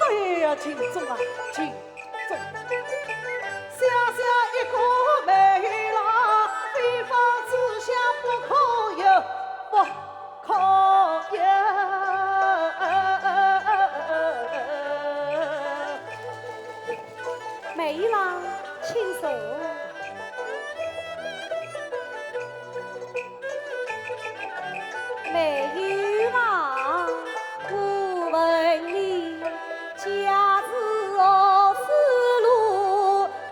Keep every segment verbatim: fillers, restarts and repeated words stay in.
哎呀，秦钟啊，秦钟！小小一个梅兰，非放此下不可有，不可有。梅兰，请坐。 梅兰，我问你，家住何处，路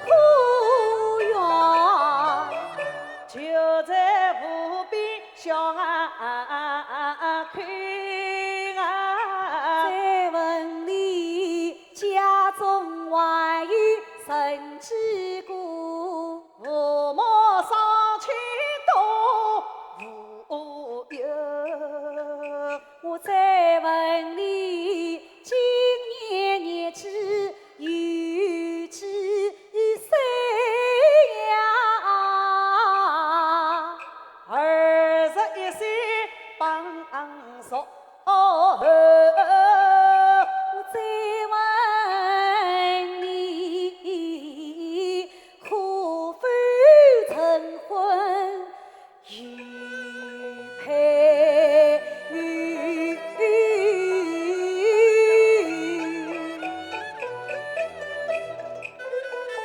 可远？就在河边笑啊，口啊。再问你家中还有剩几个？父母双亲都无有。我再问你今年年纪 有几岁呀？二十一岁半熟。我再问你，可否成婚？ 有配偶。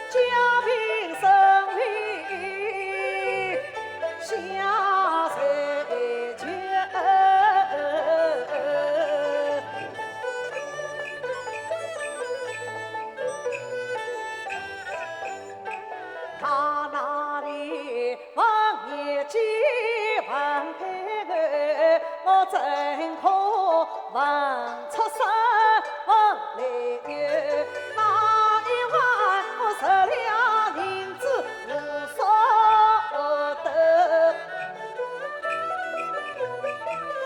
家贫身微下谁求？ 他那里问一句问配偶，我怎可问出身问来由？那一晚我十两银子无所得，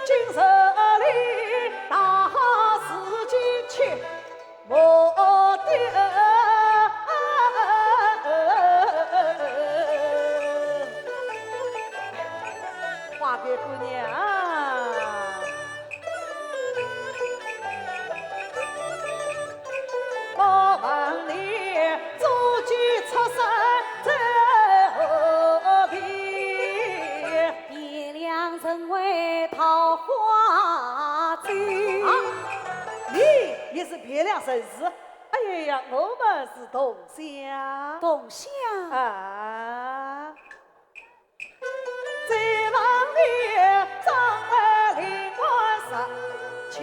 今日里大好时节去 我的花别姑娘，我问你，祖籍出身在何地？ 汴梁人为桃花洲。啊，你也是汴梁人氏？哎呀，我们是同乡。同乡？啊。再望你张爱玲官上前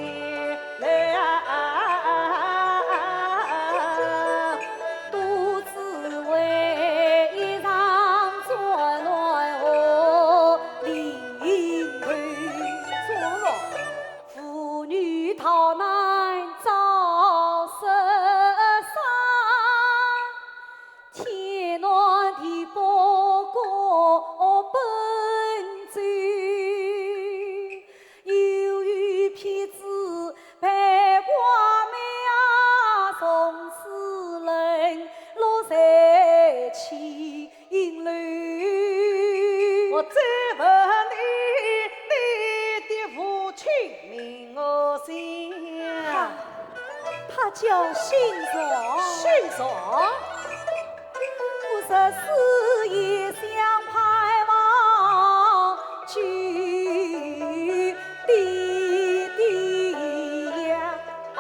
来啊。 独自为一场作乱和离婚。作乱？父女逃难遭杀伤，天南地北各奔走。 由于骗子被拐卖啊，从此沦落在青楼。我再问你，你的父亲名何姓啊？他，他叫姓荣。姓荣？ 我日思夜想盼望救爹爹呀！啊，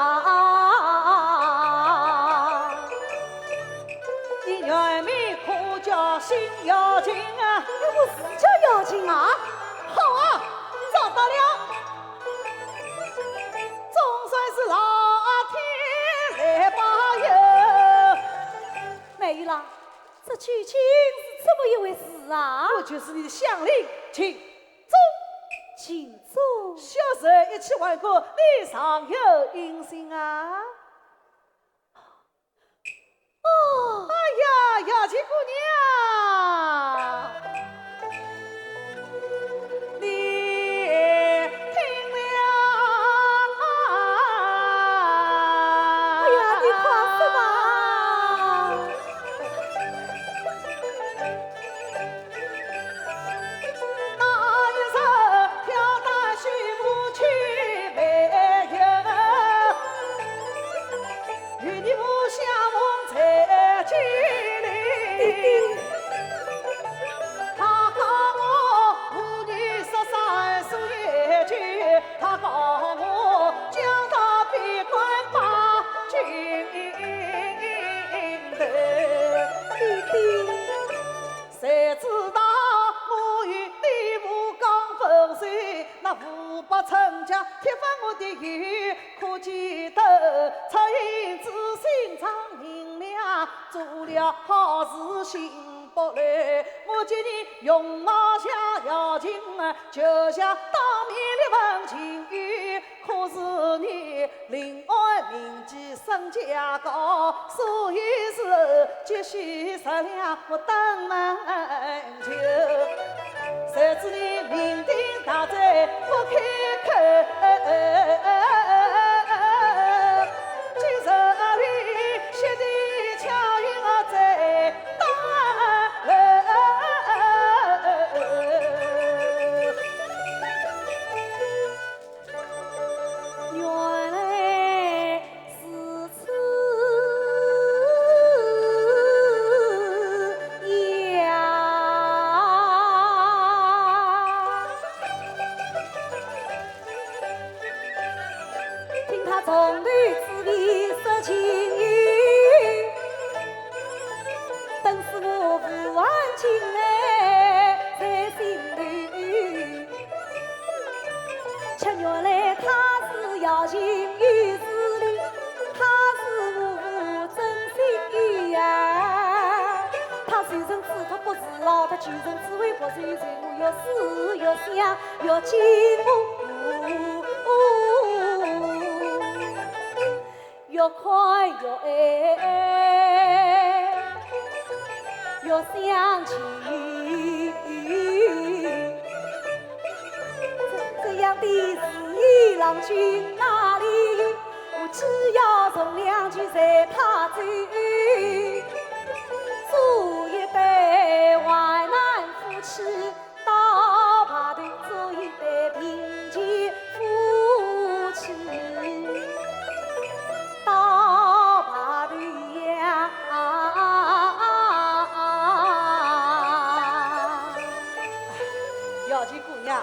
你原名可叫辛耀金啊？哎，我是叫耀金啊。好啊，找到了，总算是老天来保佑。 梅玉郎，这究竟是怎么一回事啊？我就是你的乡邻秦钟。秦钟？小时候一起玩过，你尚有印象啊？哦。哎呀，耀金姑娘，你听了。哎呀，你快说吧。 那一日挑担许母亲没有，与你父相逢在街里。他告我父女失散数月久， 他告我将他闭关八进头。爹爹，谁知道我与你父刚分手，那父伯成家踢翻我的友，可记得出银子新装银两，做了好事心不乱，我今日容貌像耀金啊。就像当面立分情由，可是你临安铭记身价高，所以是急需十两我登门求。谁知你酩酊大醉不开口，今日里雪地巧遇我醉倒楼。 原来如此呀。听他从头至尾说情由，本是我无安情来在心头。 却原来他是要情由是理，他是无真心呀。他受人之托不是老，他求人之惠不是，我越思越想，越寂寞。越看越爱，越想起。这样的事意郎君哪里有？我只要从良去随他走，做一对患难夫妻。 到白头做一对贫贱夫妻，到白头呀。姚琴姑娘，